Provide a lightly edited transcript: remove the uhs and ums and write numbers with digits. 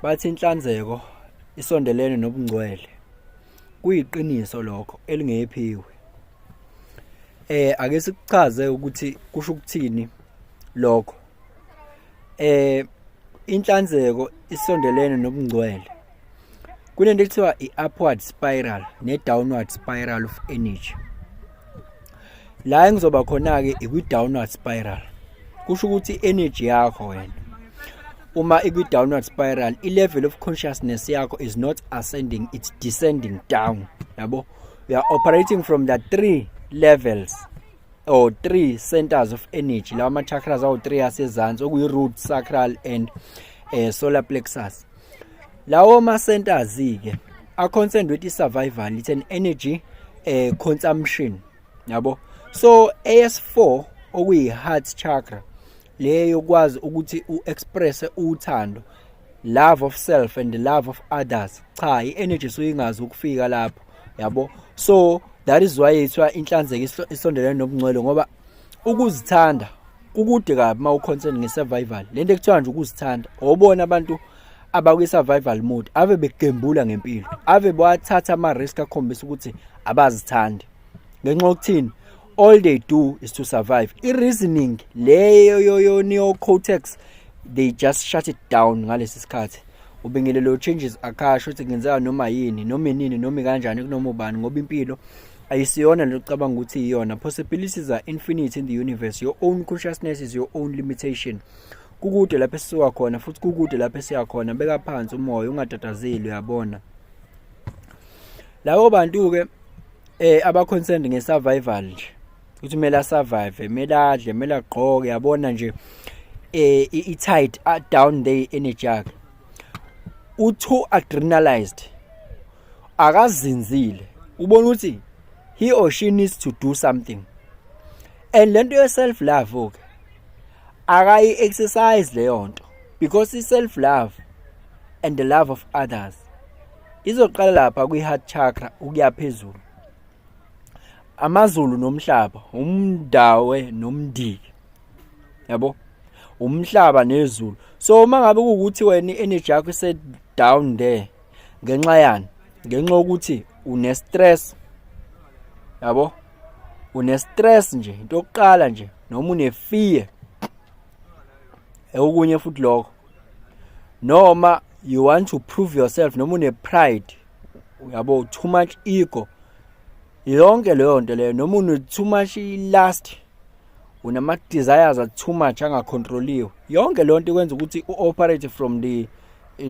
Bathi inhlanzeko isondelene nobungcwele. Kuyiqiniso lokho elingephiwe. Ake sikuchaze ukuthi kusho ukuthini lokho. Inhlanzeko isondelene nobungcwele. Kunento ekuthiwa i-upward spiral ne-downward spiral of energy. La engizoba khona-ke ikwi-downward spiral. Kusho ukuthi i-energy yakho wena uma ikwi-downward spiral, i-level of consciousness yakho is not ascending, it's descending down, yabo. We are operating from the three levels or three centers of energy, lawa ama-chakras awu-three asezansi, okuyi-root, sacral and solar plexus. Lawo ma-centers-ke a-concerned with i-survival. It's an energy consumption, yabo. So AS4, okuyi-heart chakra, leyo yokwazi ukuthi u-express uthando, love of self and the love of others, cha, i-energy suyingazi ukufika lapho, yabo. So that is why ithiwa inhlanzeko isondelene nobungcwele, ngoba ukuzithanda kukude kabi uma u-concern nge-survival. Lento ekuthiwa nje ukuzithanda, obona abantu abakwi-survival mode ave begembula ngempilo, ave bawathatha ama-risk akhombisa ukuthi abazithandi. Ngenxa yokuthini? All they do is to survive. I-reasoning leyo yo neocortex, they just shut it down ngalesi sikhathi. Ubingelelo changes akasho ukuthi kungenzeka noma yini, noma inini, noma kanjani, kunoma ubani, ngoba impilo ayisiyona lokucabanga ukuthi iyona. Possibilities are infinite in the universe. Your own consciousness is your own limitation. Kukude lapho esisuka khona futhi kukude lapho esiya khona. Beka phansi umoya, ungatatazeli, uyabona. Labo bantu ke aba concerned nge-survival nje, ukuthi kumele asurvive, kumele adle, kumele agqoke, yabona nje, i-tight down there energy yakhe, u-too adrenalized, akazinzile. Ubona ukuthi he or she needs to do something, and lento ye self love ke akayi exercise leyo nto, because i self love and the love of others izoqala lapha kwi heart chakra ukuya phezulu, amazulu nomhlaba, umdawe nomndiki, yabo, umhlaba nezulu. So uma ngabe kuwukuthi wena i-energy yakho ise down there ngenxa yani? Ngenxa yokuthi une stress, yabo, une stress nje into yokuqala nje, noma une fear, okunye futhi lokho, noma you want to prove yourself, noma une pride, uyabo, too much ego, yonke leyo nto leyo, noma une too much lust, unama desires are too much angacontroliwe, yonke leyo nto ikwenza ukuthi u-operate from the